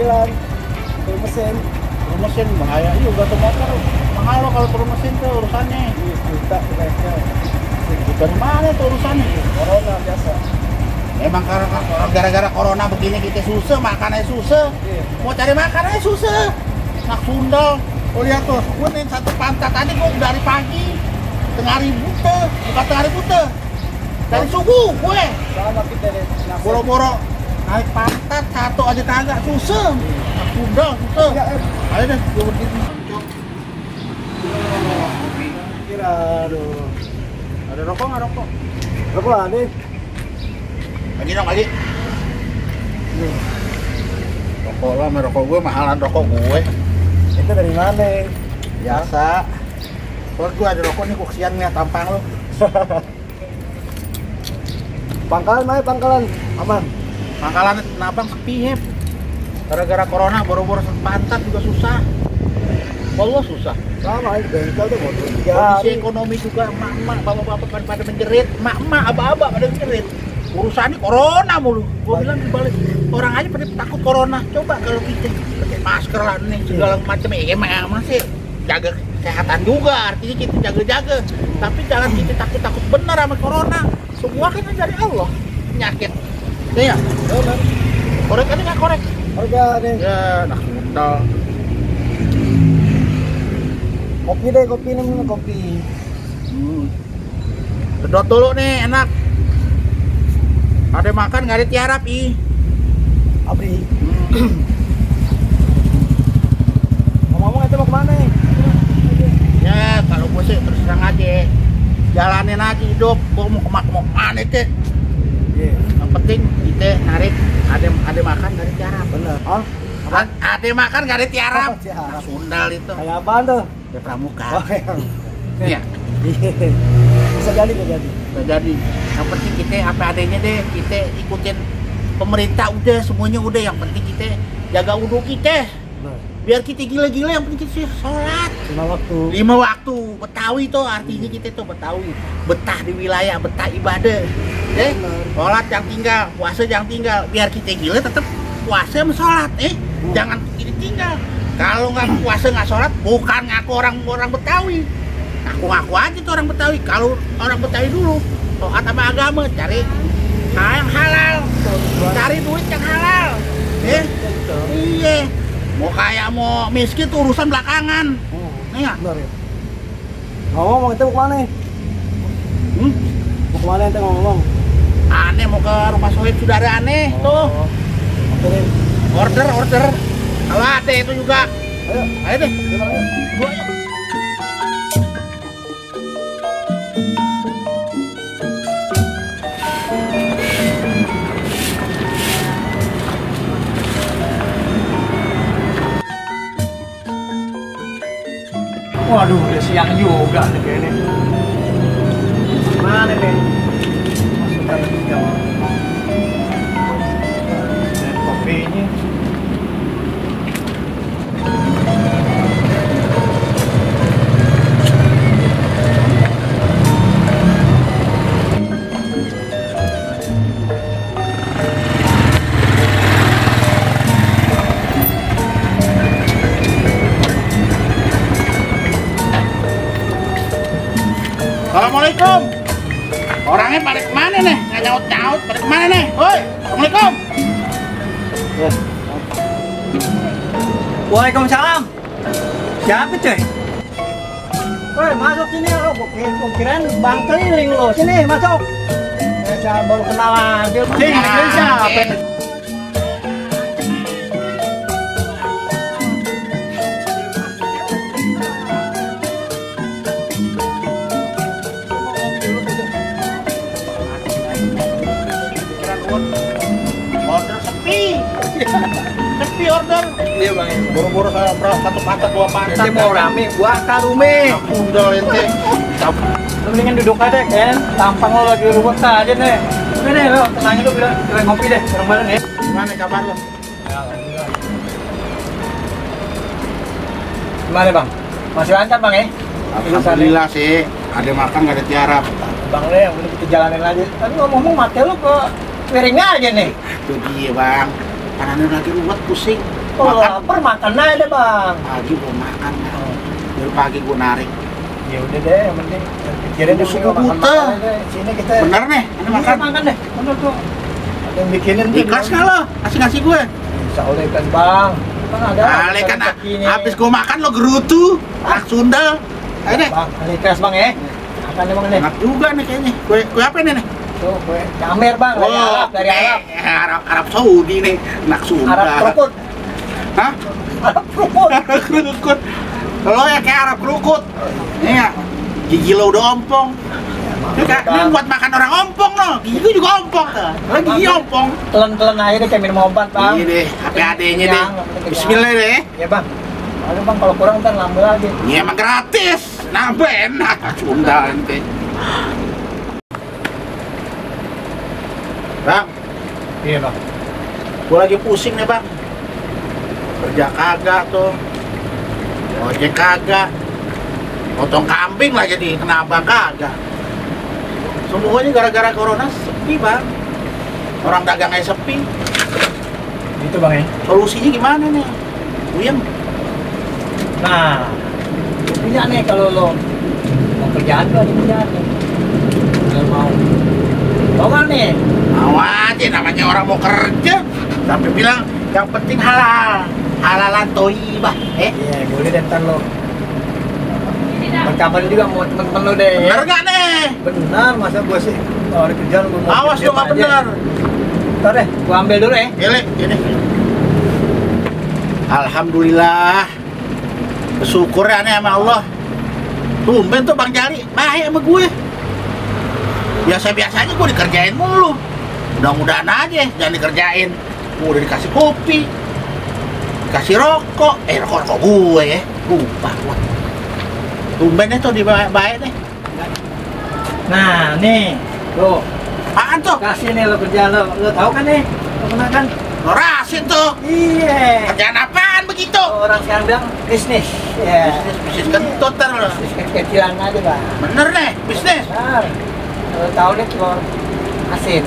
bilang turun mesin. Turun mesin bahaya juga tuh motor. Mahal lo kalau turun mesin tuh urusannya. Juta kayaknya. Dari mana tuh urusannya? Corona biasa. Emang gara-gara corona begini kita susah, makannya susah. Iya. Mau cari makannya susah. Nak sundel. Oh lihat tuh, gue nih satu pantat tadi gue dari pagi. Tengah ribut tuh, bukan tengah ribut tuh. Dari subuh gue. Sama kita deh. Boro-boro naik pantat satu aja kagak susah. Nak sundel susah. Ya, Ayo deh, gue berdiri. kira aduh. Ada rokok nggak rokok? Rokok ada. Lagi dong lagi. Rokok lah, rokok gue mahalan rokok gue. Itu dari mana? Biasa. Kalau gue ada rokok nih, gue kesian nih tampang lo. Pangkalan mana pangkalan? Aman. Pangkalan nabang sepi hep. Gara-gara corona boro-boro pantat juga susah. Allah susah. Sama aja bengkel tuh motor. Kondisi ekonomi juga emak-emak, bapak-bapak pada menjerit, emak-emak, abah-abah pada menjerit. Urusannya corona mulu. Gue bilang dibalik orang aja pada takut corona. Coba kalau kita pakai masker lah nih segala macam ya masih jaga kesehatan juga. Artinya kita jaga-jaga. Tapi jangan kita takut-takut benar sama corona. Semua kan dari Allah penyakit. Ya, Benar. korek aja nggak korek. Harga nih. Ya, nak sundal. Kopi deh, kopi nih kopi. Sedot dulu nih, enak. Ada makan nggak ada tiarap ih. Abri. Ngomong-ngomong itu mau kemana? Ya, kalau gue sih terus terang aja. Jalanin aja hidup. Gue mau kemana itu. Iya. Yang penting kita narik ada makan nggak ada tiarap. Bener. Ah? Ada makan nggak ada tiarap. Oh, tiarap. Nah, sundal itu. Kayak apaan tuh? Ya pramuka. Oh, yang. Iya. Bisa jadi, bisa jadi. Nggak jadi. Yang penting kita apa adanya deh. Kita ikutin pemerintah udah semuanya udah. Yang penting kita jaga wudhu kita. Bener. Biar kita gila-gila yang penting kita sholat. 5 waktu. 5 waktu. Betawi tuh artinya kita tuh Betawi. Betah di wilayah, betah ibadah. Sholat yang tinggal, puasa yang tinggal. Biar kita gila tetap puasa sama sholat. Jangan kita tinggal. Kalau nggak puasa nggak sholat, bukan ngaku orang Betawi. Ngaku aja tuh orang Betawi. Kalau orang Betawi dulu, taat sama agama, cari hal yang halal, cari duit yang halal. Iya. Mau kaya mau miskin tuh urusan belakangan. Iya. Bener ya. Ngomong itu mau kemana? Mau kemana ente ngomong? Aneh mau ke rumah sohib saudara aneh tuh. Oke deh. Order. Kalau ada itu juga. Ayo deh. Gua ayo. Waduh, udah siang juga nih kayaknya. Mana nih? Masuk dalam jam. Dan kopinya. Assalamualaikum. Orangnya pada kemana nih? Nggak nyaut-nyaut. Pada kemana nih? Woi, Assalamualaikum. Waalaikumsalam. Siapa cuy? Woi, masuk sini lo. Kirain bang keliling lo. Sini masuk. Saya baru kenalan. Sini, siapa? Order sepi. Sepi order. Iya bang. Buru-buru saya satu pantat, dua pantat. Ente mau rame, gua karume. Udah ente. Lu mendingan duduk aja kan. Tampang lo lagi ruwet aja nih. Udah deh lo, tenangin lu bilang kita ngopi deh bareng-bareng ya. Gimana kabar lo? Gimana bang? Masih lancar bang ya? Alhamdulillah sih. Ada makan nggak ada tiarap. Bang Le, yang udah kita jalanin aja. Tapi ngomong-ngomong mati lu ke piringnya aja nih. Itu dia bang. Karena lagi ruwet pusing. Kalau lapar makan aja deh bang. Pagi gua makan. Dari pagi gua narik. Ya udah deh, yang penting pikirin deh Suku makan buta. deh. Sini kita. Bener nih, ini makan. Makan deh, bener tuh. Ada yang bikinin tuh, Ikhlas Bang. nggak lo? Ngasih gue. Insya Allah kan bang. Kan ada. Kali kan habis gua makan lo gerutu. Anak sundel. Ayo deh. Bang, ini keras bang ya. Makan deh bang nih. Enak juga nih kayaknya. Kue apa ini nih? Tuh, kue camer bang, dari Arab, dari Arab. Arab Saudi nih. Anak Sunda. Arab kerukut. Hah? Arab kerukut. Arab kerukut. Lo ya kayak Arab kerukut. Iya. Gigi lo udah ompong. Ini buat makan orang ompong lo. Gigi gue juga ompong. Lo gigi ompong. Telan-telan aja deh kayak minum obat bang. Iya deh. HPAD-nya deh. Bismillah deh. Ya bang. Aduh bang, kalau kurang ntar nambah lagi. Iya emang gratis. Nambah enak. Sunda nanti. Bang. Iya bang. Gue lagi pusing nih bang. Kerja kagak tuh. Ojek kagak. Potong kambing lah jadi kena abang kagak. Semuanya gara-gara corona sepi bang. Orang dagangnya sepi. Gitu bang ya. Solusinya gimana nih? Uyang. Nah, lu punya nih kalau lo mau kerjaan tuh ada kerjaan nih. Kalau mau kan nih? Mau aja namanya orang mau kerja. Sampai bilang yang penting halal. Halalan toibah. Iya, boleh deh ntar lo. Kabarin juga mau temen-temen lo deh. Bener gak nih? Benar, masa gua sih kalau ada kerjaan gua mau Awas kerja lo gak aja. bener. Ntar deh, gua ambil dulu ya. Ini. Alhamdulillah. Bersyukur ya nih sama Allah. Tumben tuh Bang Jali baik sama gue. Biasa-biasanya gue dikerjain mulu. Mudah-mudahan aja jangan dikerjain. Gue udah dikasih kopi, dikasih rokok. Rokok gue ya. Lupa gue. Tumben tuh baik deh. Nah, nih. Lo Apaan tuh? kasih nih lo kerjaan lo. Lo tahu kan nih? Lo pernah kan? Lo rasin tuh. Iya. Kerjaan apaan begitu? Orang sekarang bilang bisnis. Iya. Bisnis kentut ntar lo. Bisnis kecilan aja bang. Bener nih, bisnis. Benar. Lo tahu deh telur asin.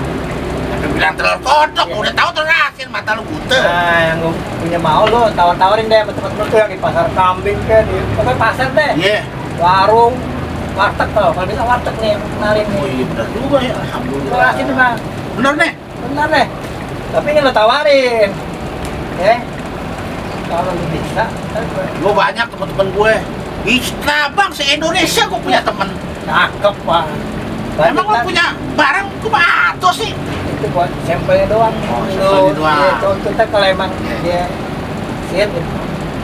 Tapi bilang telur kodok, udah tahu telur asin, mata lu buta. Nah, yang gue punya mau lo tawar-tawarin deh sama temen-temen tuh yang di pasar kambing kan, di pokoknya pasar deh. Iya. Warung, warteg tuh. Kalau bisa warteg nih yang kenalin Oh nih. iya bener juga ya, Telur alhamdulillah. asin nih bang. Bener nih. Benar deh. Tapi ini lo tawarin. Ya. Kalau lo bisa, ntar gue Gue banyak teman-teman gue. Bang, se-Indonesia gue punya temen. cakep bang. Emang lo punya barang kemana sih? Itu buat sampelnya doang. Oh, Lo, sampelnya doang. iya, contoh kita kalau emang dia siap ya.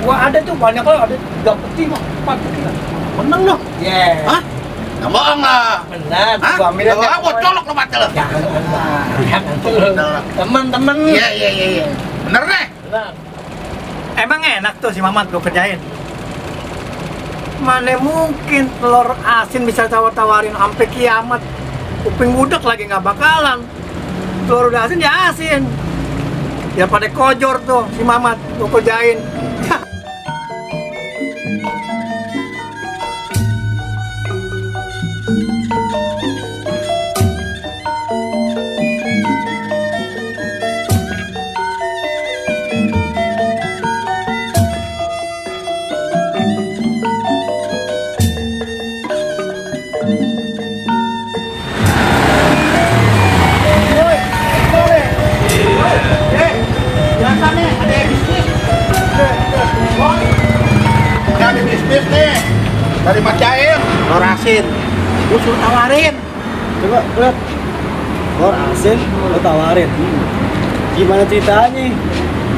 Wah ada tuh banyak lo, ada 3 peti mah, 4 peti lah. Bener lo. Iya. Hah? Gak bohong lah. Benar, Hah? gua ambil aja. Gue colok lo mata lo. Jangan, temen-temen. Iya. Bener deh. Benar. Emang enak tuh si Mamat gue kerjain. Mana mungkin telur asin bisa tawar-tawarin sampai kiamat. Kuping budak lagi nggak bakalan. Telur udah asin ya asin. Ya pada kojor tuh si Mamat gue kerjain. Biasa nih, ada yang bisnis. Ada bisnis nih. Dari Mas Jair. Telur asin. Gue suruh tawarin. Coba, lihat. Telur asin, lo tawarin. Gimana ceritanya?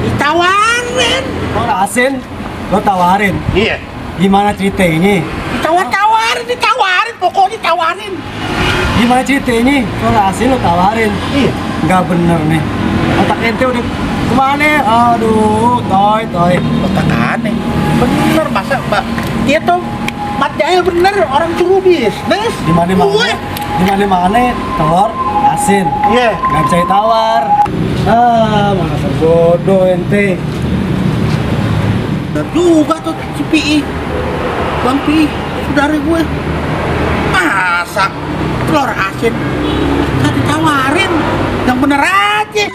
Ditawarin. Telur asin, lo tawarin. Iya. Gimana ceritanya? Ditawarin, pokoknya tawarin. Gimana ceritanya? Telur asin lo tawarin. Iya. Nggak bener nih. Otak ente udah kemana? Aduh, toy. Otak aneh. Bener, masa Mbak? Dia tuh Mat Jail bener, orang suruh bisnis. Di mana Gue. telur asin. Iya. Nggak bisa ditawar. Masa bodoh ente. Bener juga tuh si Pi. Bang Pi, saudara gue. Masa telur asin? Saya ditawarin. Yang bener aja.